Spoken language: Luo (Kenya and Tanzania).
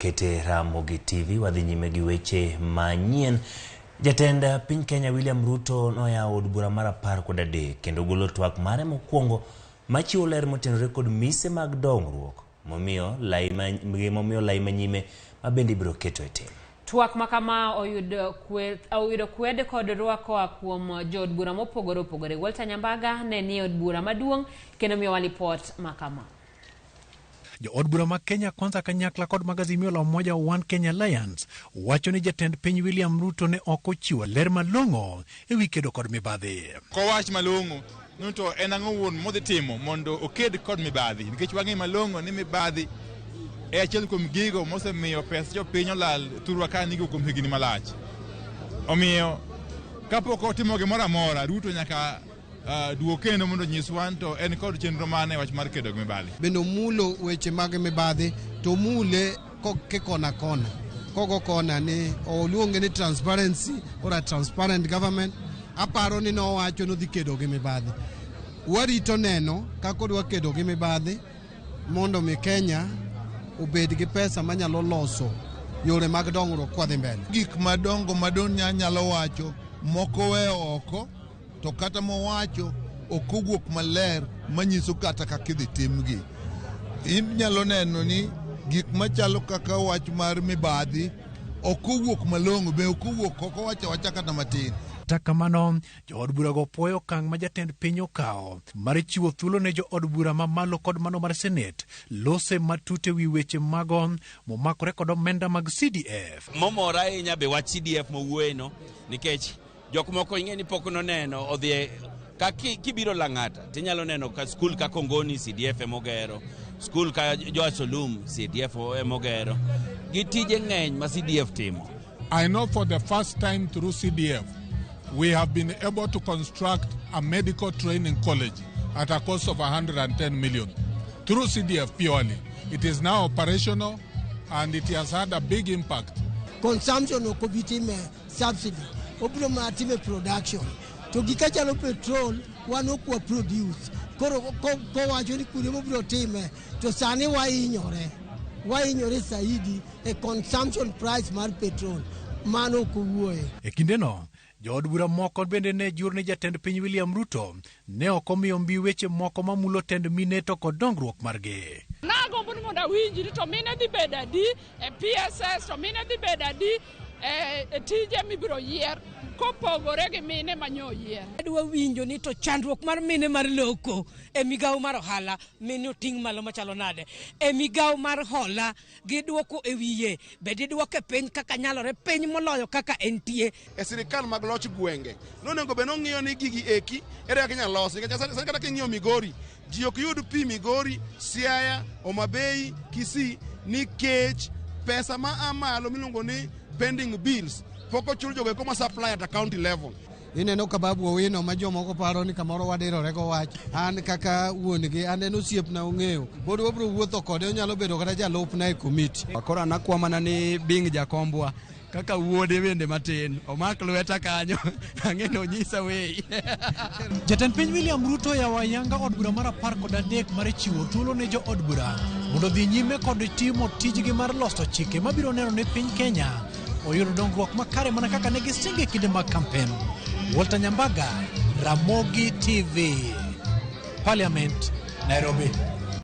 Kete Ramogi TV wadhi nyime gi weche manyien. Jatend piny Kenya William Ruto noyawo od bura mar 13 kendo golo twak mare mokwongo machiwo ler motenore kod mise mag dongruok momiyo lai manyime ma bende ibiro keto e tim. Twak makama oyudo kwed kod rwako koa kuom jood bura mopogore opogore. Walter Nyambaga ne nie od bura maduong' kendo miyowa lipot makama. Jo od bura ma Kenya Kwanza kanyakla kod mag Azimio la Umoja One Kenya Alliance wacho ni jatend piny William Ruto ne ok ochiwo ler malong'o ewi kedo kod mibadhi. Kowach malong'o ni to en ang'o wuon modhi timo mondo oked kod mibadhi, nikech wang'e malong'o ni mibadhi e achiel kuom gigo mosemiyo pes jopiny olal thurwa ka nigo kuom higni malach. Omiyo kapok otimo gimoro amora, Ruto nyaka duok kendo mondo onyiswa to en kod chenro mane wach mar kedo gi mibadhi. Bende omulo weche mag mibadhi to omule kikona kona kogo kona ni oluonge ni transparency or a transparent government. Aparo ni nowacho nodhi kedo gi mibadhi. Warito neno kaka odwa kedo gi mibadhi mondo mi Kenya obed gi pesa manyalo loso yore mag dongruok kwadhi mbele. Gik madongo madon nyalo wacho moko weyo oko, to kata mowacho ok owuok maler manyiso kata kaka idhi timgi. Inyalo neno ni gik machalo kaka wach mar mibadhi ok owuok malong'o, be ok owuok, ok owacho awacha kata matin. Kata kamano, jood burago puoyo okang' ma jatend piny okawo mar chiwo thuolo ne jood bura mamalo kod mano mar Senate lose matut ewi weche mago momakore kod omenda mag CDF. Momora ahinya be wach CDF mowuoyeno, nikech jok moko ing'e ni pok noneno odhi ka kibiro Lang'ata tinyalo neno ka skul ka Kongoni CDF emogero, skul ka Joash Olum CDF emogero. Gi tije ng'eny ma CDF timo. I know for the first time through CDF we have been able to construct a medical training college at a cost of 110 million through CDF purely. It is now operational and it has had a big impact. Consumption ok obi time subsidy, obiro mana time production. To gika chalo petrol wan ok wa produce. Koro kowacho ni kuonde mobiro time to sani wahinyore saidi e consumption price mar petrol, mano ok owuoye. E kindeno, jood bura moko bende ne jur ni jatend piny William Ruto ne ok omiyo mbi weche moko mamulo tend mine to kod dongruok margi. Nagombo ni mondo awinji ni to mine dhi bedo adi e PSS, to mine dhi bedo adi e tije mibiro yier kopogore gi mine manyo yier. Adwa winjo ni to chandruok mar mine mar loko e migawo mar ohala mine oting' malo machalo nade, e migawo mar hola gidwoko e wiye, be gidwoke piny kaka nyalore, piny moloyo kaka entie. E sirikal mag loch gwenge nonego bed nong'iyo ni gigi eki ere kaka inyalo losi, nikech sani kata king'iyo Migori ji ok yud pi Migori, Siaya, Homa Bay, Kisii nikech pesa ma a malo miluongo ni pending bills pok ochul jogo eko ma supply at a county level. Ineno ka Babu Owino ma jomoko paro ni kamoro wadirore go wach, an kaka wuon gi, an en osiepna ong'eyo, pod wabiro wuotho kode, onyalo bedo kata jalupna e komiti. Koro an akwa mana ni Bing jakombwa kaka wuode bende matin omak lweta kanyo, ang'e ni onyisa wei. Jatend piny William Ruto oyawo ayanga od bura mar 13 mar chiwo thuolo ne jo od bura mondo odhi nyime kod timo tijgi mar loso chike mabiro neno ni piny Kenya oyudo dongruok makare mana kaka ne gisingo e kinde mag kampen. Walter Nyambaga, Ramogi TV, Parliament, Nairobi.